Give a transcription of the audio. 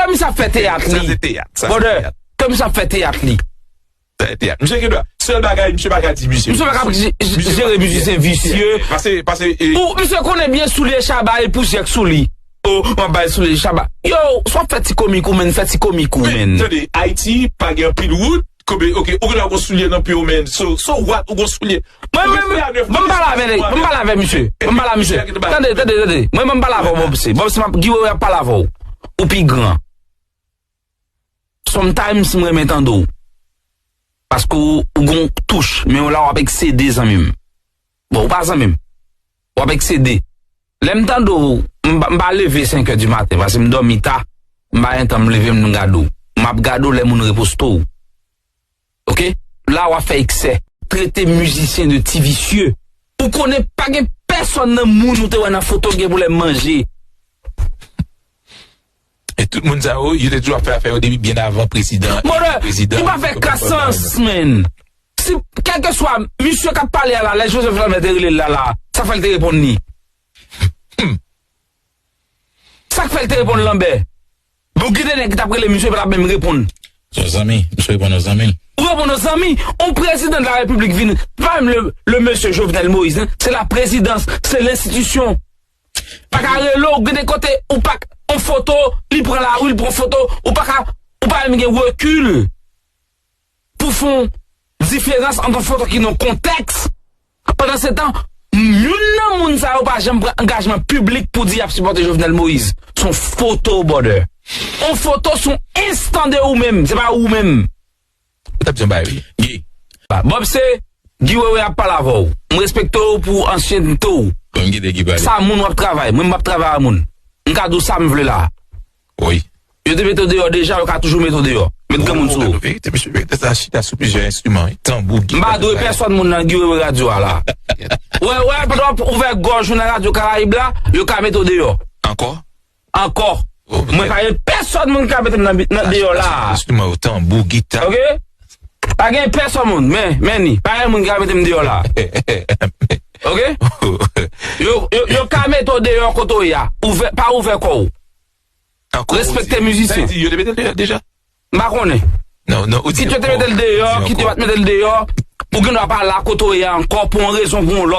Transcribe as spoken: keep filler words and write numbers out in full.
Kòm sa fè teyat li. Sa se teyat. Sa se teyat. Brother, kòm sa fè teyat li. Sa se teyat. Misye gen dwa. Sèl bagay, misye pa ka di misye. Misye pa ka j- j- jere mizisyen visye. Pase, pase. Ou, misye konnen byen soulye Shabba e pousyè k sou li. O, m ap bay soulye Shabba. Yo, sa w ap fè ti komik ou, menn, fè ti komik ou, menn. Tande, Ayiti pa gen anpil wout. Kobe, ok, ou gen dwa gon soulye nan pye w, menn. So, so what, ou gon soulye. Mwen, mwen, mwen, mwen pale avè, mwen pale avè misye. Mwen pale avè misye. Tande, tande, tande. Mwen, mwen pale avè w, Bobse. Bobse, m ap, Guy Wewe ap pale avè w. Ou pi gran. Sometimes, m renmen tande w. Paske ou, ou gon touch, men w la w ap eksede zanmi m. Bon, ou pa zanmi m. W ap eksede. Lè m tande w, m pa, m pa leve senkè di maten, paske m dòmi ta, m pa gen tan m leve m gade w. M ap gade w lè moun reposte w. Ok? La w ap fè eksè. Trete mizisyen de ti visye. Ou konnen pa gen pèsonn nan moun ou te wè nan foto gen pwoblèm manje. E tout moun sa yo, yo te toujou ap fè afè yo depi byen avan prezidan. Mòdè, prezidan, li pa fè ka sans, man. Si, kèlkeswa, misye k ap pale a la, lè Joseph Lambert te rele l la, la, sa fè l te reponn li. Hmm. Sa k fè l te reponn Lambert. Bon, gen de nèg ki t ap rele misye, pa t ap menm reponn. Se yon zanmi, misye reponn yon zanmi. Ou reponn yon zanmi, yon prezidan de la repiblik vin, pa menm le, le mesye Jovenel Moïse, non, se la prezidans, se lenstitisyon. Pa ka rele w, gen de kote, ou pa k, yon foto, li pran lari, li pran foto, ou pa ka, ou pa menm gen rekil pou fè yon diferans ant yon foto ki nan kontèks. Pandan se tan, youn nan moun sa yo pa janm pran angajman piblik pou di y ap sipòte Jovenel Moïse. Se yon foto, brother. Yon foto se yon enstan de ou menm, se pa ou menm. Ou t ap di yon bagay, wi. Guy. Bobse, Guy Wewe ap pale avè w. M respekte w pou ansyennte w. Bon, m kite Guy pale. Sa moun w ap travay. Mwen, m p ap travay a moun. M ka di w sa m vle la. Wi. Yo te mete w deyò deja, yo ka toujou mete w deyò. Met granmoun sou ou. Verite, mesye, verite, sa chita sou plizyè enstriman, wi. Tanbou, gita. M pa dwe pèsonn moun nan Guy Wewe radyo a la. Wè, wè, pandan w ap ouvè gòj ou nan Radyo Karayib la, yo ka mete w deyò. Ankò? Ankò. Oh, mwen pa gen pèsonn moun ki ka mete m nan, nan deyò la. Enstriman yo, tanbou, gita. Ok? Pa gen pèsonn moun, men, men ni. Pa gen moun ki ka mete m deyò la. Ok? Yo, yo, yo ka mete w deyò kote w ye a. Ouvè, pa ouvè kò w. Ankò, respekte mizisyen. Sa di, yo te mete l deyò deja? M pa konnen. Non, non, ou di. Kit yo te mete l deyò, kit yo pa t mete l deyò, ou gen dwa pa la kote w ye a ankò pou yon rezon, pou yon lòt.